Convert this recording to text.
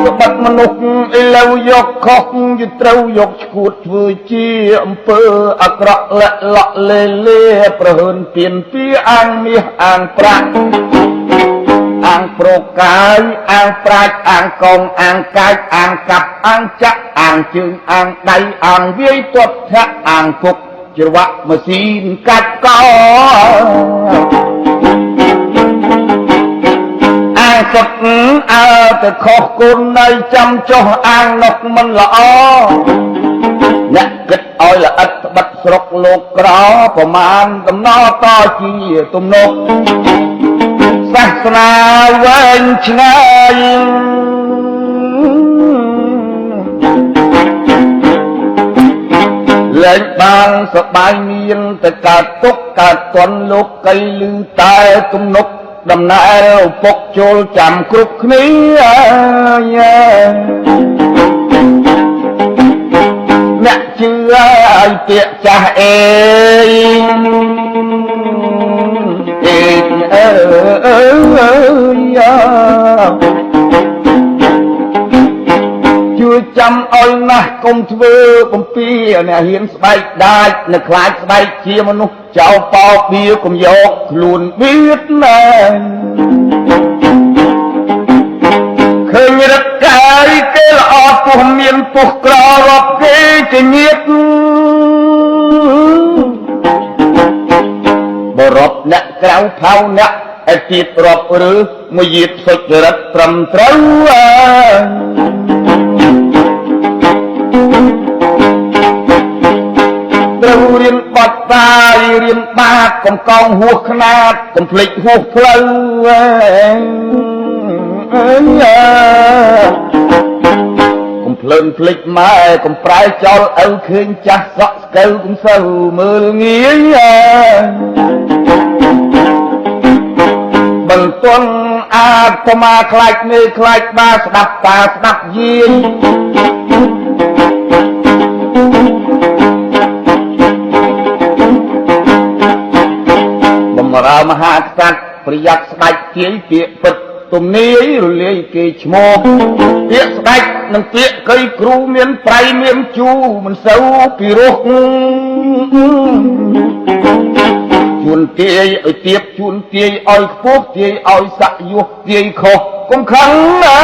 ក្បត់មនុស្សឥឡូវយកខុសយត្រូវយកឈួតធ្វើជាអំពើអាក្រក់លាក់លក់លេលេប្រហើនពៀនពីអាងមាសអាងប្រាក់អាងប្រកាយអាងប្រាជ្ញអាងកងអាងកាចអាងកាប់អាងចាក់អាងជើងអាងដៃអាងវាយទាត់ធាក់អាងគុកច្រវាក់ម៉ាស៊ីនកាច់កអាងសុតអើទៅខុសគុណនៅចាំចុះអាងនោះមិនល្អអ្នកគិតឲ្យល្អិតត្បិតស្រុកលោកក្រប្រមាណតំណតជាទំនុកសាសនាវែងឆ្ងាយលែងបានសបាយមានតែកើតទុកកើតតន់លោកកៃលឺតែទំនុកដំណើរឪពុកចូលចាំគ្រប់គ្នាអ្នកជឿឲ្យពាក្យចាស់អេអេអើយជឿចាំឲ្យណាស់កុំធ្វើបំពីអ្នកហ៊ានស្បែកដាច់នៅខ្លាចស្បែកជាមនុស្សចោលបោបៀកុំយកខ្លួនបៀតណែឃើញរឹកកាយគេល្អពោះមានពោះក្ររាប់គេជាញាតបរពអ្នកក្រៅផៅអ្នកឯទៀតរាប់ឬមួយយាតសុចរិតត្រឹមត្រូវត្រូវរៀនបត់បាយរៀនបាតកុំកោងហួសខ្នាតកុំភ្លេចហួសផ្លូវកុំភ្លើនភ្លេចម៉ែកុំប្រែចោលឪឃើញចាស់សក់ស្កូវកុំសូវមើលងាយបន្ទន់អាត្មាខ្លាចមេខ្លាចបាស្ដាប់តាស្ដាប់យាយបំរើមហាក្សត្រប្រយ័ត្នស្ដេចជាយពាក្យពិតទំនាយរលាយគេឈ្មោះពាក្យស្ដេចនិងពាក្យកៃគ្រូមានប្រៃមានជូរមិនសូវពីរោះជួនទាយឲ្យទៀបជួនទាយឲ្យខ្ពស់ទាយឲ្យស័កយុះទាយខុសកុំខឹងណា